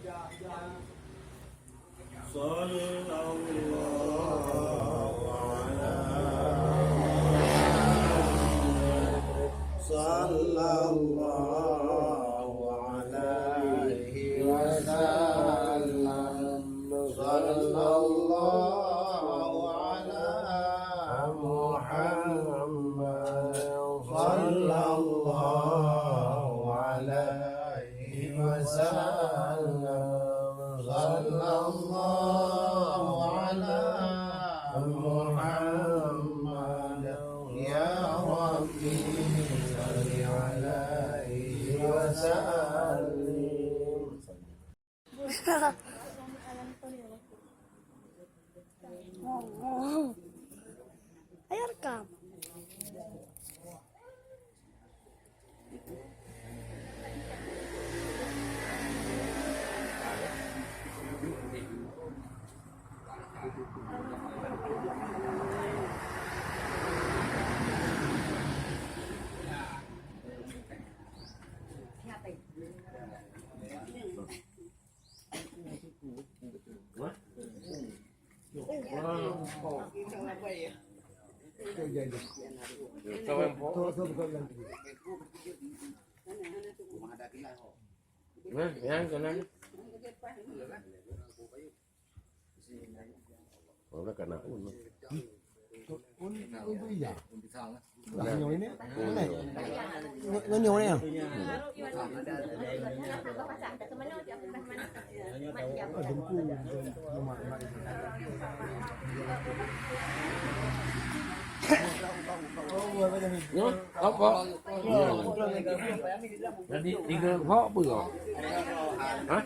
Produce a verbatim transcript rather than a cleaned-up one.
صلى الله على محمد، صلى الله عليه وسلم، صلى الله على محمد، صلى الله عليه وسلم، صلى الله على محمد، يا ربي صل عليه وسلم. Ayo rekam. Nah, yang kanan. Oh, dah kena pun. Un, un tu iya. Lah, nyoe ini. Nyoe, nyoe ni. Ah, dengku. Nyoe, apa? Jadi, tiga hok apa kau? Hah?